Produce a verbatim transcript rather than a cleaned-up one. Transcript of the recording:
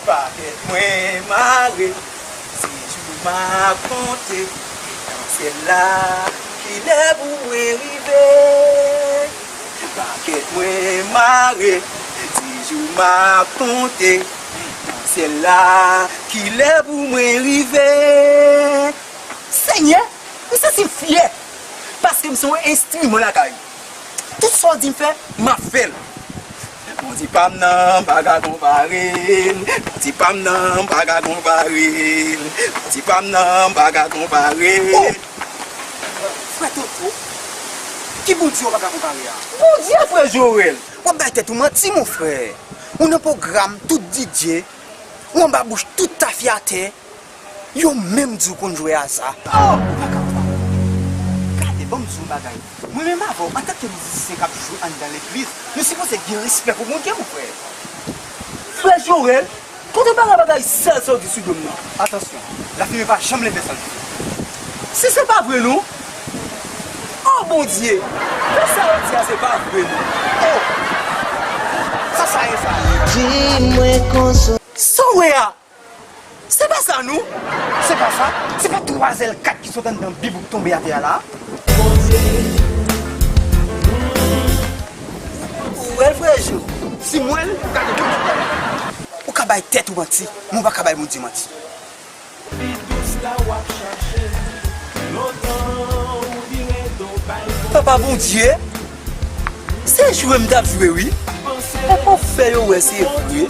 Pakèt mwen mare, se jou m ap konte. Nan syèl la, kilè pou mwen rive? Pakèt mwen mare, se jou m ap konte. Nan syèl la, kilè pou mwen rive? Senyè, m santi m fyè, paske m se yon enstriman lakay ou. Tout sa w di m fè, m ap fè l. Bondye pa m nan, m pa ka konpare l. Bondye pa m nan, m pa ka konpare l. Bondye pa m nan, m pa ka konpare l. Oh! Frè Toto, ki Bondye w pa ka konpare a? Bondye, frè Joel! W ap bay tèt ou manti, mon frè. Ou nan pwogram tout D J, ou anba bouch tout tafyatè. Yo menm di w konn jwe aza. Oh! Vagabon! Gade, ban m di w yon bagay. Mwen menm avè w, antanke mizisyen k ap jwe anndan legliz, nou sipoze gen respè pou Bondye, mon frè. Frè Joel, kote bagay bagay sal sa w di sou do m nan? Atansyon, lafimen pa janm leve san l fini. Si se pa vre non. Oh Bondye! Fè sa yo di a se pa vre non. Oh! Sa sa ye sa? Di mwen konsa. Sa w wè a? Se pa sa non. Se pa sa? Se pa twa zèl kat ki sot anndan Bib ou k tonbe atè a la? Ou wè l, frè Jo? Si m wè l, gade tout bagay. Ou ka bay tèt ou manti, men ou pa ka bay Bondye manti. Papa Bondye, se jwe m t ap jwe wi. Papa w fè yo wè se vre.